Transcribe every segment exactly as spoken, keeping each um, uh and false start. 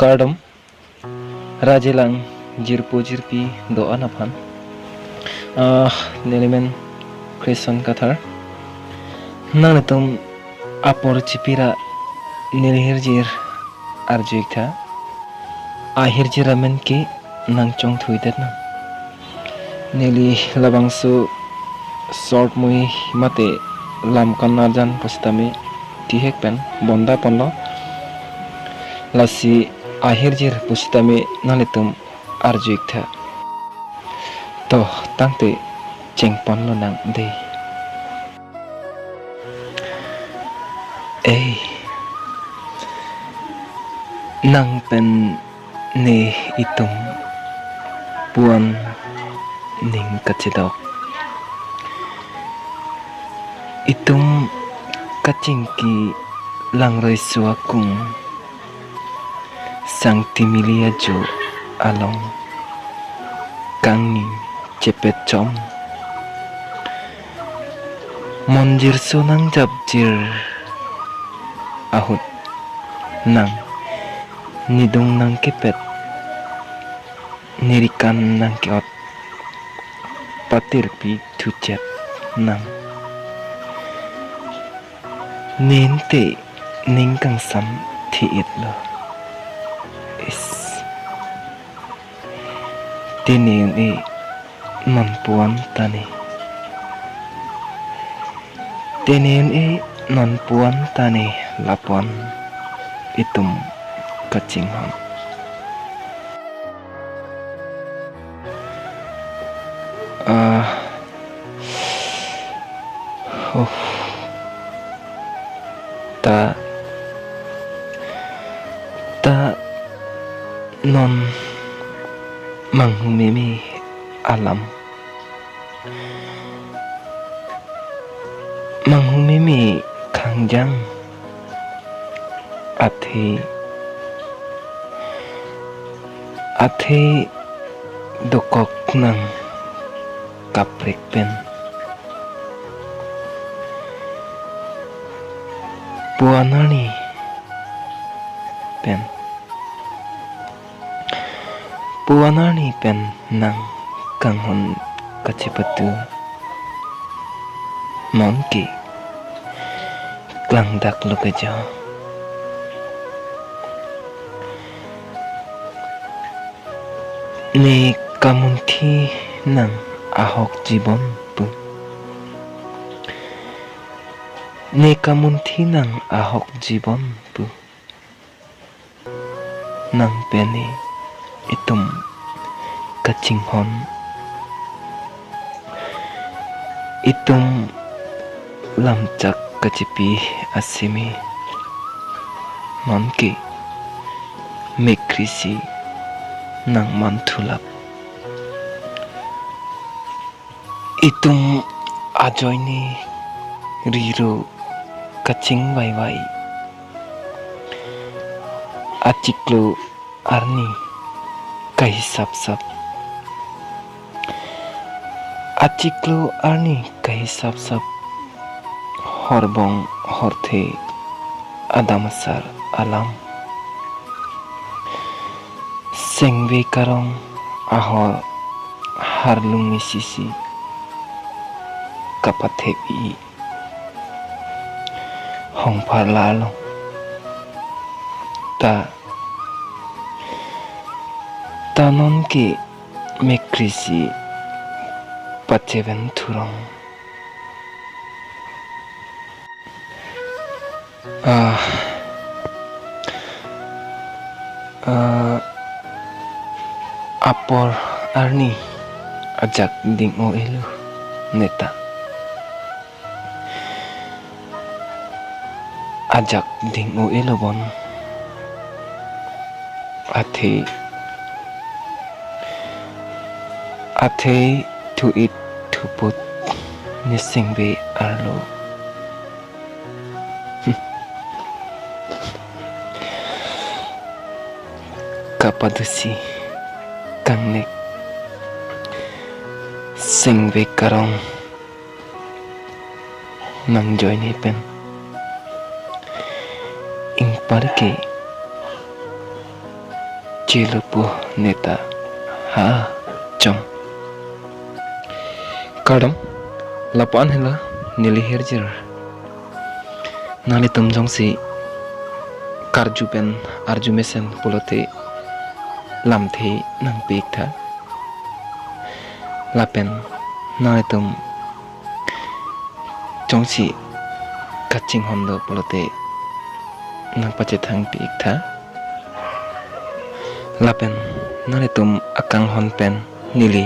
Kardom, rajelang jirpo jirpi do-an aphan. Ah, nelimen Christian Kathar. Nanglitum apor chipira neli hirjir arju-ik tha. Ahirjir amen ke nangchongthuidet nang. Neli labangso short movie mate lam kanarjan pusitame tihek pen bonda ponlo. Lasi ahirjir pusitame nanglitum arju-ik tha. To, tangte chengponlo nang dei. Ei, nang pen ne itum puan ning kachedok. Itum kachingki langroi su akung Sangti Mili ajo along kangni chepet chom. Monjir su nangjapjir ahut nang nidung nangkepet, nerikan nangke-ot patirpi thuchet nang. Nente ning kangsam thi-itlo. Is. Te ne un-e non puan ta ne. Te ne un-e non puan ta ne lapuan itum kachinghon. Ah, oh. Ta, ta non manghumeme alam. Manghumeme khangjang. Athe, athe dokok nang kaprek pen. Puan arni pen. Puan arni pen nang kanghon kachepatu. Nonke klangdaklo kejo. Ne kamunthi nang ahok jibon pu. Ne kamunthi nang ahok jibon pu. Nang pen ne itum kachinghon, itum lamchak kachipi aseme. Nonke mekrisi nang manthulap. Itum ajoine riro kachingvaivai. Achiklo arni kahisapsap. Achiklo arni kahisapsap. Horbong horthe adam asar alam. Sengve karong ahor harlung isi si kapathek-i hongpharla along. Ta, ta nonke mekrisi pacheven thurong. Ah, ah, apor arni ajak ding-o-elo neta. Ajak ding-o-elo bon. Athe, athe thu-it thuput ne sengve arlo. Kapadusi kangnek sengve karong nangjoine pen. Ingparke kelupo neta. Ha, chom. Kardom, lapu-an helo neli hirjir. Nanglitum jongsi karju pen arju mesen pulote lamthe nangpi-iktha. Lapen nanglitum jongsi kachinghon do pulote nangpachethangpi-iktha. Lapen nanglitum akanghon pen neli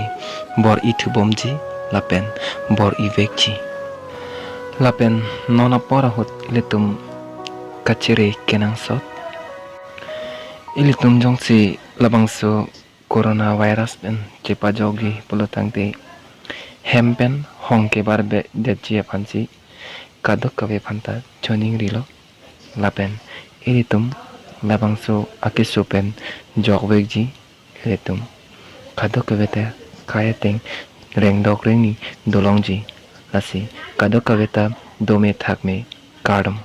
bor-i thubomji lapen bor-i vekji. Lapen non apor ahut ilitum kachere kenangsot. Ilitum jongsi labangso coronavirus pen chepajokji pulotangte hem pen hong kebarbe detji aphansi kadokave aphanta choningrilo. Lapen ilitum labangso akeso pen jokvekji, ilitum kadokave ta kai ateng rengdok rengni dolongji. Lasi kadokave ta dome thakme, kardom.